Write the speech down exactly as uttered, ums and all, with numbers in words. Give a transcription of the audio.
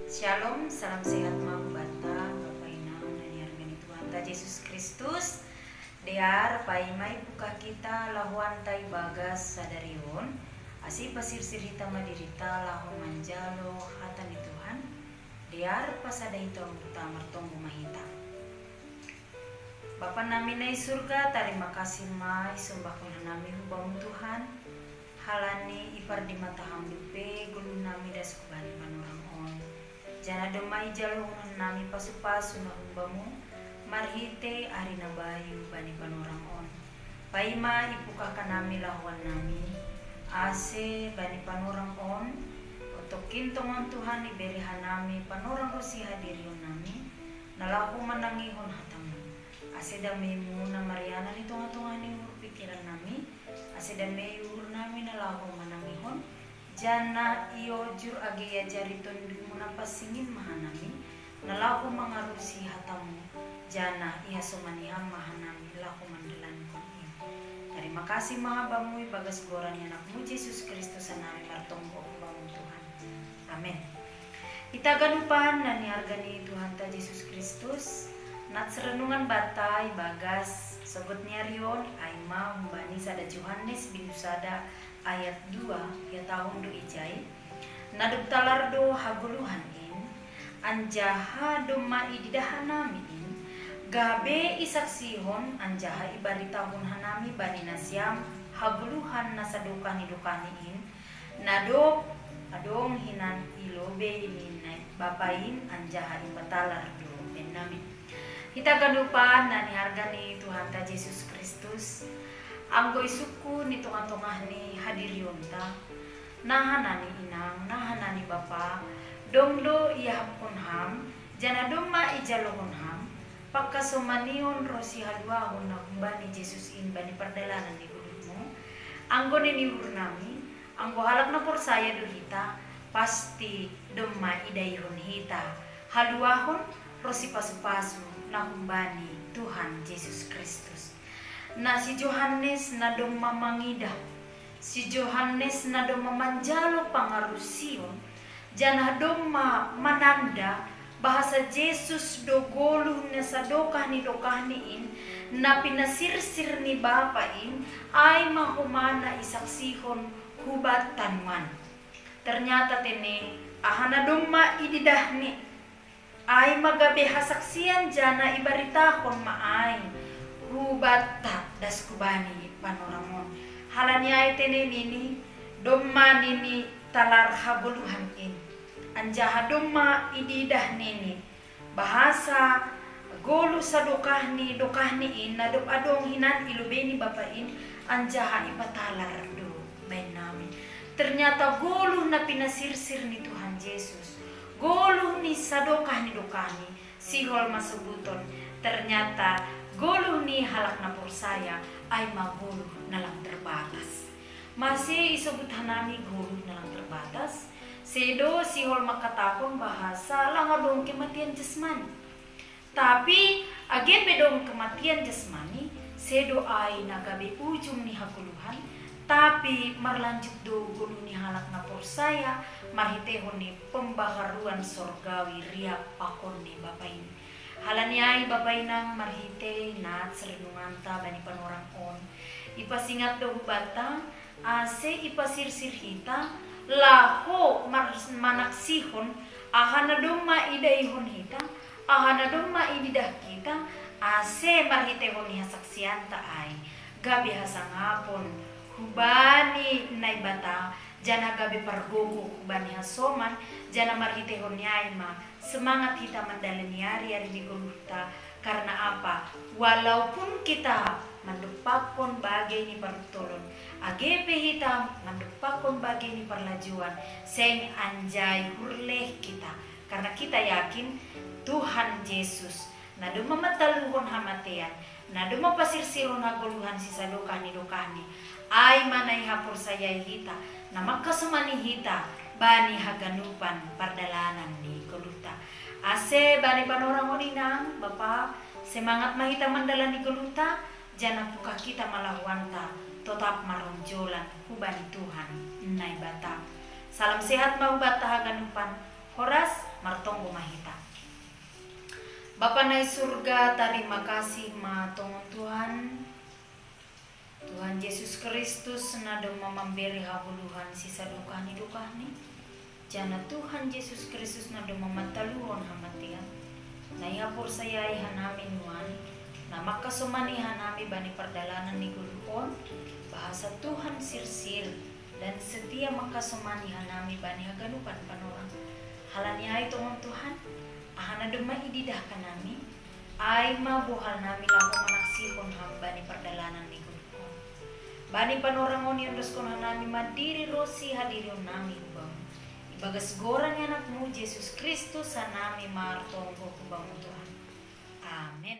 Shalom, salam sehat ma hubata, Bapa inang na niarga ni Tuhanta Jesus Kristus. Dear, paima ipukah kita lahuanta ibagas sadari on, asi pasirsir hita ma dirita laho manjalo hata ni Tuhan. Dear, pasada hita umurta, martonggo ma hita. Bapa nami na i surga, tarima kasih ma isombahkon hanami hu Bamu Tuhan, halani ipardimata Ham dope goluh nami das hubani panorang on. Janah domma ijalohon hanami pasu-pasu na hum Bamu, marhitei ari na bayu bani panorang on. Paima ipukahkan nami lahoan nami, ase bani panorang on, otokin tongon Tuhan ibere hanami panorang ro sihadirion nami, na laho manangihon hata-Mu. Ase dame-Mu na marianan i tongah-tongah ni uhur pikiran nami, ase dame i uhur nami na laho manangihon, janah iojur age iajari Tondu-Mu na pasingin ma hanami, na laho mangarusi hata-Mu, janah ihasomani Ham ma hanami laho mandalankon in. Tarima kasih ma Bamu ibagas goran ni Anak-Mu Jesus Kristus hanami martonggo hu Bamu Tuhan. Amen. Hita ganupan na niarga ni Tuhanta Jesus Kristus, nats renungan banta ibagas sogot ni ari on, ai ma humbani sada Johannes bindu sada ayat dua, ihatahon do ijai: Na dob talar do hagoluhan in, anjaha domma ididah hanami in, gabe isaksihon anjaha ibaritahon hanami bani nasiam hagoluhan na sadokah ni dokahni in, na dob adong hinan i lobei ni Naibata in anjaha ipatalar do bahen nami. Hita ganupan na niarga ni Tuhanta Jesus Kristus, anggo isungkun i tongah-tongah ni hadirionta, naha nani inang, naha nani bapa, dong do iahapkon ham, janah domma ijalohon ham pangkasomanion ro sihaluahon na humbani Jesus in bani pardalanan ni goluhmu. Anggo nini uhur nami, anggo halak na porsaya do hita, pasti domma idaihon hita haluahon ro sipasu-pasu na humbani Tuhan Jesus Kristus. Na si Johannes na domma mangidah, si Johannes na domma manjalo pangarusion, janah domma mananda bahasa Jesus do goluh na sadokah ni dokahni in, na pinasirsir ni Bapa in, ai ma homa na isaksihon hubanta nuan. Ternyata tene, aha na domma ididahni, ai ma gabe hasaksian janah ibaritahon ma ai hubanta das hubani panorang on. Halani ai tene nini, domma nini talar hagoluhan in, anjaha domma ididah nini bahasa goluh sadokah ni dokahni in na dob adong hinan i lobei ni Bapa in, anjaha ipatalar do bahen nami. Ternyata goluh na pinasirsir ni Tuhan Jesus, goluh ni sadokah ni dokahni, sihol ma sobuton, ternyata goluh ni halak na porsaya ai ma goluh na lang terbatas. Mase isobut hanami goluh na lang terbatas? Sedo sihol mangkatahon bahasa lang adong kematian jasmani. Tapi age pe dong kematian jasmani, sedo ai na gabe ujung ni hagoluhan, tapi marlanjut do goluh ni halak na porsaya marhiteihon ni pembaharuan sorgawi riap pakon ni Bapa in. Halani ai Bapa inang, marhitei nats renunganta bani panorang on, ipasingat do hubanta, ase ipasirsir hita, laho mar-, manaksihon aha na domma idaihon hita, aha na domma ididah hita, ase marhiteihon ni hasaksianta ai gabe hasangapon hubani Naibata, janah gabe pargogoh hubani hasoman, janah marhiteihon ni ai ma semangat hita mandalani ari-ari ni goluhta. Karna apa? Walaupun kita mandompakkon bagei ni parutolon, age pe hita mandompakkon bagei ni parlajouan, seng anjai hurleh kita. Karna kita yakin Tuhan Jesus, na domma mantaluhon hamatean, na domma pasirsirhon hagoluhan sisadokah ni dokahni, ai ma na ihaporsayai hita, na mangkasomani hita bani haganupan pardalanan ni goluhta. Ase bani panorang on inang, Bapa, semangat ma hita mandalani goluhta, janah pukah hita ma lahoanta totap maronjolan hubani Tuhan Naibata. Salam sehat ma hubanta haganupan. Horas, Martonggo ma hita. Bapa na i surga, tarima kasih ma tongon Tuhan. Tuhan Jesus Kristus na domma mambere hagoluhan sisadokahni-dokahni. Jana Tuhan Jesus Kristus na domma mataluhon hamatean. Na ihaporsayai hanami nuan, na mangkasomani hanami bani pardalanan ni goluh on, bahasa Tuhan sirsir dan setia mangkasomani hanami bani haganupan panorang. Halani ai tongon Tuhan, aha na domma ididahkan nami, ai ma bohal nami laho manaksihon ham bani pardalanan ni goluh on. Bani panorang on iondoskon hanami ma diri ronsi hadirion nami hu Bamu. Ibagas goran ni Anakmu Jesus Kristus hanami martonggo hu Bamu Tuhan. Amen.